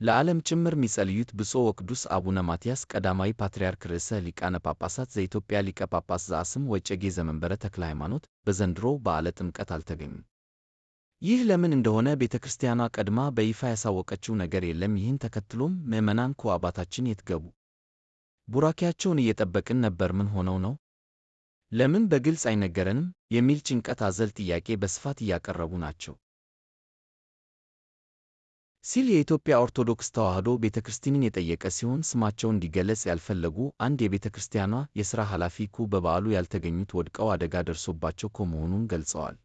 ለዓለም ጭምር ሚጸልዩት ብፁዕ ወቅዱስ አቡነ ማትያስ ቀዳማዊ ፓትርያርክ ርዕሰ ሊቃነ ጳጳሳት ዘኢትዮጵያ ሊቀ ጳጳስ ዘአክሱም ወዕጨጌ ዘመንበረ ተክለ ሃይማኖት በዘንድሮው በዓለ ጥምቀት አልተገኙም። ይህ ለምን እንደሆነ ቤተክርስቲያኗ ቀድማ በይፋ ያሳወቀችው ነገር የለም። ይህን ተከትሎም ምዕመናን ኮ አባታችን የት ገቡ? ቡራኬያቸውን እየጠበቅን ነበር፣ ምን ሆነው ነው? ለምን በግልጽ አይነገረንም? የሚል ጭንቀት አዘል ጥያቄ በስፋት እያቀረቡ ናቸው ሲል የኢትዮጵያ ኦርቶዶክስ ተዋሕዶ ቤተክርስቲያንን የጠየቀ ሲሆን፣ ስማቸው እንዲገለጽ ያልፈለጉ አንድ የቤተክርስቲያኗ የሥራ ኃላፊ በበዓሉ ያልተገኙት ወድቀው አደጋ ደርሶባቸው መሆኑን ገልጸዋል።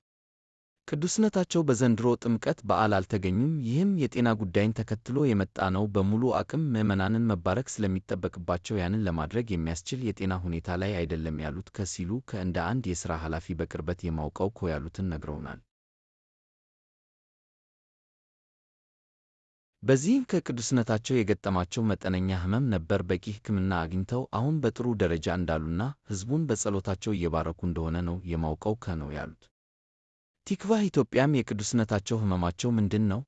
ቅዱስነታቸው በዘንድሮ ጥምቀት በዓል አልተገኙም። ይህም የጤና ጉዳይን ተከትሎ የመጣ ነው። በሙሉ አቅም ምዕመናንን መባረክ ስለሚጠበቅባቸው ያንን ለማድረግ የሚያስችል የጤና ሁኔታ ላይ አይደለም ያሉት ሲሉ እንደ አንድ የሥራ ኃላፊ በቅርበት የማውቀው ያሉትን ነግረውናል። በዚህም ከቅዱስነታቸው የገጠማቸው መጠነኛ ሕመም ነበር። በቂ ሕክምና አግኝተው አሁን በጥሩ ደረጃ እንዳሉና ሕዝቡን በጸሎታቸው እየባረኩ እንደሆነ ነው የማውቀው ነው ያሉት። ቲክቫህ ኢትዮጵያም የቅዱስነታቸው ሕመማቸው ምንድን ነው?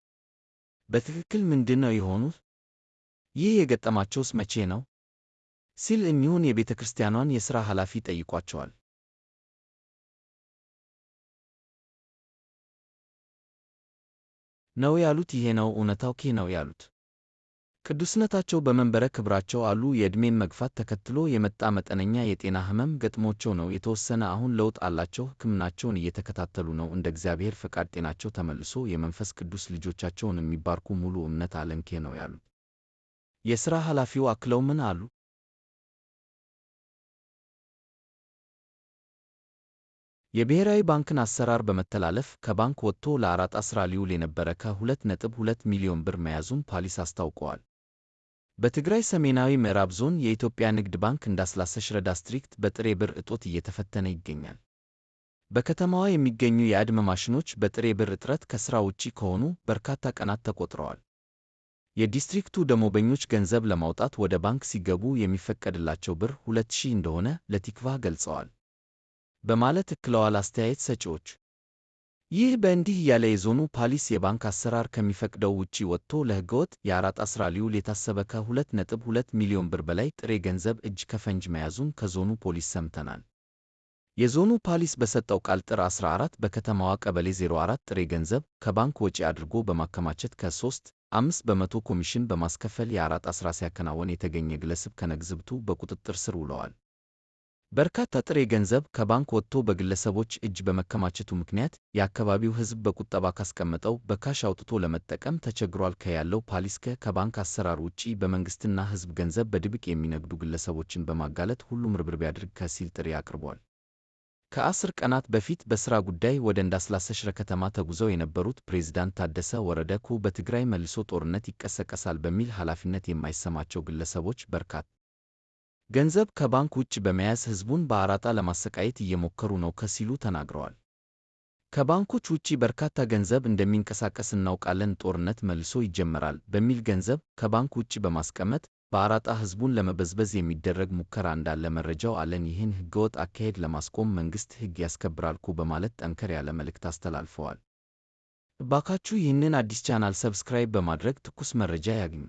በትክክል ምንድን ነው የሆኑት? ይህ የገጠማቸውስ መቼ ነው? ሲል እኚሁን የቤተክርስቲያኗን የሥራ ኃላፊ ጠይቋቸዋል። ነው ያሉት። ይሄ ነው እውነታው ነው ያሉት። ቅዱስነታቸው በመንበረ ክብራቸው አሉ። የዕድሜን መግፋት ተከትሎ የመጣ መጠነኛ የጤና ሕመም ገጥሟቸው ነው የተወሰነ አሁን ለውጥ አላቸው። ሕክምናቸውን እየተከታተሉ ነው። እንደ እግዚአብሔር ፈቃድ ጤናቸው ተመልሶ የመንፈስ ቅዱስ ልጆቻቸውን የሚባርኩ ሙሉ እምነት አለን ነው ያሉት። የሥራ ኃላፊው አክለው ምን አሉ? የብሔራዊ ባንክን አሰራር በመተላለፍ ከባንክ ወጥቶ ለአራጣ ሥራ ሊውል የነበረ ከ2.2 ሚሊዮን ብር መያዙን ፖሊስ አስታውቀዋል። በትግራይ ሰሜናዊ ምዕራብ ዞን የኢትዮጵያ ንግድ ባንክ እንዳስላሴ ሽረ ዲስትሪክት በጥሬ ብር እጦት እየተፈተነ ይገኛል። በከተማዋ የሚገኙ የATM ማሽኖች በጥሬ ብር እጥረት ከሥራ ውጪ ከሆኑ በርካታ ቀናት ተቆጥረዋል። የዲስትሪክቱ ደንበኞች ገንዘብ ለማውጣት ወደ ባንክ ሲገቡ የሚፈቀድላቸው ብር 2000 እንደሆነ ለቲክቫህ ገልጸዋል በማለት አክለዋል አስተያየት ሰጪዎች። ይህ በእንዲህ እያለ የዞኑ ፖሊስ የባንክ አሰራር ከሚፈቅደው ውጪ ወጥቶ ለሕገወጥ የአራጣ ሥራ ሊውል የታሰበ ከ2.2 ሚሊዮን ብር በላይ ጥሬ ገንዘብ እጅ ከፍንጅ መያዙን ከዞኑ ፖሊስ ሰምተናል። የዞኑ ፖሊስ በሰጠው ቃል ጥር 14 በከተማዋ ቀበሌ 04 ጥሬ ገንዘብ ከባንክ ወጪ አድርጎ በማከማቸት ከ3.5% ኮሚሽን በማስከፈል የአራጣ ሥራ ሲያከናውን የተገኘ ግለሰብ ከነግዝብቱ በቁጥጥር ስር ውለዋል። በርካታ ጥሬ ገንዘብ ከባንክ ወጥቶ በግለሰቦች እጅ በመከማቸቱ ምክንያት የአካባቢው ሕዝብ በቁጠባ ካስቀመጠው በ cash አውጥቶ ለመጠቀም ተቸግሯል ያለው ፖሊስ ከባንክ አሰራር ውጪ በመንግስትና ሕዝብ ገንዘብ በድብቅ የሚነግዱ ግለሰቦችን በማጋለጥ ሁሉም ርብርብ ያድርግ ሲል ጥሪ አቅርቧል። ከ10 ቀናት በፊት በሥራ ጉዳይ ወደ እንዳስላሴ ሽረ ከተማ ተጉዘው የነበሩት ፕሬዝዳንት ታደሰ ወረደ በትግራይ መልሶ ጦርነት ይቀሰቀሳል በሚል ኃላፊነት የማይሰማቸው ግለሰቦች በርካታ ገንዘብ ከባንክ ውጭ በመያዝ ሕዝቡን በአራጣ ለማሰቃየት እየሞከሩ ነው ሲሉ ተናግረዋል። ከባንኮች ውጪ በርካታ ገንዘብ እንደሚንቀሳቀስ እናውቃለን፣ ጦርነት መልሶ ይጀመራል በሚል ገንዘብ ከባንክ ውጭ በማስቀመጥ በአራጣ ሕዝቡን ለመበዝበዝ የሚደረግ ሙከራ እንዳለ መረጃው አለን። ይህን ሕገወጥ አካሄድ ለማስቆም መንግስት ሕግ ያስከብራል በማለት ጠንከር ያለ መልእክት አስተላልፈዋል። እባካችሁ ይህንን አዲስ ቻናል subscribe በማድረግ ትኩስ መረጃ ያግኙ።